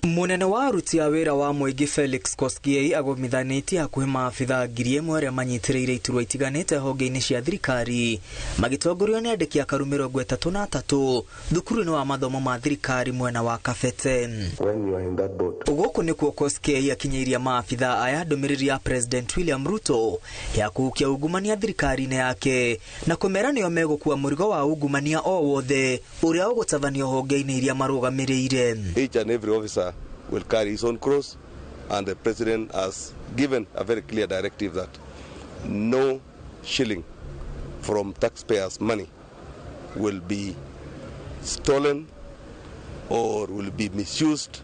Munene wa aruti a wĩra wa mũingĩ Felix Koskei agomithanĩtie hakuhĩ maabithaa 1,000 arĩa manyitĩrĩire iturwa itiganĩte honge-inĩ cia thirikari magĩtongorio nĩ andĩki akaru 33 thukuru-inĩ wa mathomo ma thirikari mwena wa Kabete. When you are in that boat. Gũkũ nĩkuo Koskei akinyĩirie maabithaa aya ndũmĩrĩri ya President William Ruto ya kũhukia ungumania thirikari-inĩ yake na kũmera nĩo megũkua mũrigo wa ungumania o wothe ũrĩa ũgũtabanio honge-inĩ iria marũgamĩrĩire. Each and every officer will carry his own cross, and the president has given a very clear directive that no shilling from taxpayers' money will be stolen or will be misused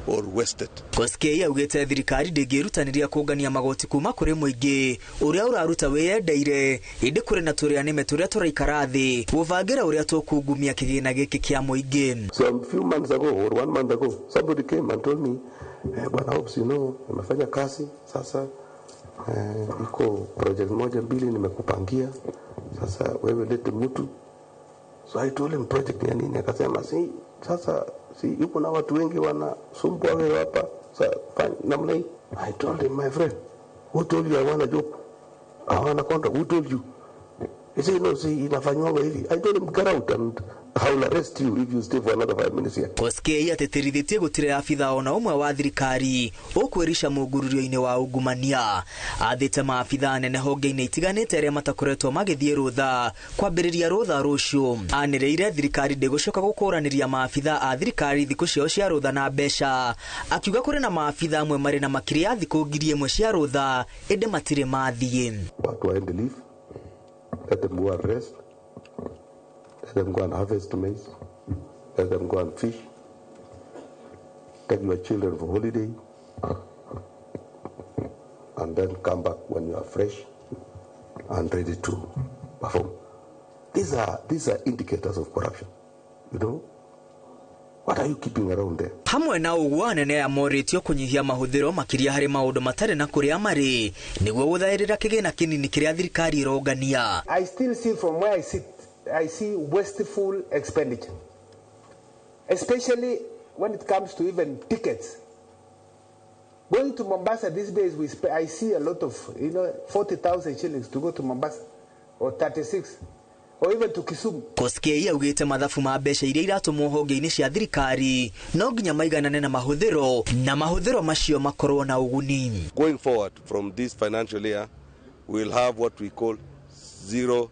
or wasted. Koskei augĩte thirikari ndĩngĩrutanĩria kũngania magoti kuma kũrĩ mũingĩ ũrĩa ũraruta wĩyendeire, ĩndĩ kũrĩ na tũrĩa nĩme tũrĩa tũraikara thĩ gũbangĩra ũrĩa tũkungumia kĩgĩna gĩkĩ kĩa mũingĩ. So a few months ago or 1 month ago, somebody came and told me, Bwana Hobbs, you know, nimefanya kazi sasa, iko project moja mbili nimekupangia, sasa wewe lete mtu. So I told him project ya nini? Akasema si sasa si yuko na watu wengi wanasumbua wewe hapa, sasa fanya namna hii. I told him, my friend, who told you I want a job? I want a contract. Who told you? He said, no, see, inafanywa hivi. I told him, get out and I will arrest you if you stay for another 5 minutes here. Koskei atĩtĩrithĩtie gũtirĩ abithaa ona ũmwe wa thirikari ũkwĩrica mũngũrũrio-inĩ wa ungumania. Athĩte maabithaa anene honge-inĩ itiganĩte arĩa matakoretwo magĩthiĩ rũtha kwambĩrĩria rũtha rũciũ. Anĩrĩire thirikari ndĩgũcoka gũkũranĩria maabithaa a thirikari thikũ ciao cia rũtha na mbeca, akiuga kũrĩ na maabithaa amwe marĩ na makiri ya thikũ 1,000 cia rũtha ĩndĩ matirĩ mathiĩ. Watu waende leave. Let them go and rest. Let them go and harvest maize. Let them go and fish. Take your children for holiday. And then come back when you are fresh and ready to perform. These are indicators of corruption. You know? What are you keeping around there? Hamwe na ũguo anene aya morĩtio kũnyihia mahũthĩro makĩria harĩ maũndũ matarĩ na kũrĩa marĩ nĩguo gũthaĩrĩra kĩgĩna kĩnini kĩrĩa thirikari ĩrongania. I still see from where I sit, I see wasteful expenditure, especially when it comes to even tickets. Going to Mombasa these days, I see a lot of, 40,000 shillings to go to Mombasa, or 36. Or even to Kisumu. Koskei augĩte mathabu ma mbeca iria iratũmwo honge-inĩ cia thirikari no nginya maiganane na mahũthĩro, na mahũthĩro macio makorwo na ũguni. Going forward from this financial year, we'll have what we call zero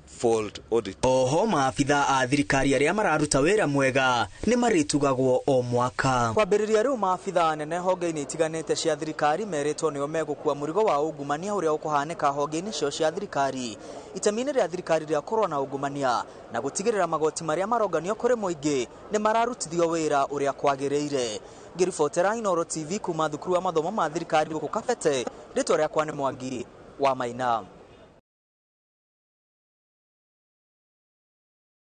fault audit. Oho maabithaa a thirikari arĩa mararuta wĩra mwega nĩ marĩtugagwo o mwaka. Kwambĩrĩria rĩu maabithaa anene honge-inĩ itiganĩte cia thirikari merĩtwo nĩo megũkua mũrigo wa ungumania ũrĩa ũkũhanĩka honge-inĩ cio cia thirikari. Itemi-inĩ rĩa thirikari rĩa kũrũa na ungumania na gũtigĩrĩra magoti marĩa maronganio kũrĩ mũingĩ nĩ mararutithio wĩra ũrĩa kwagĩrĩire. Ngĩribotera Inooro TV kuma thukuru wa mathomo ma thirikari gũkũ Kabete, rĩtwa rĩakwa nĩ Mwangi wa Maina.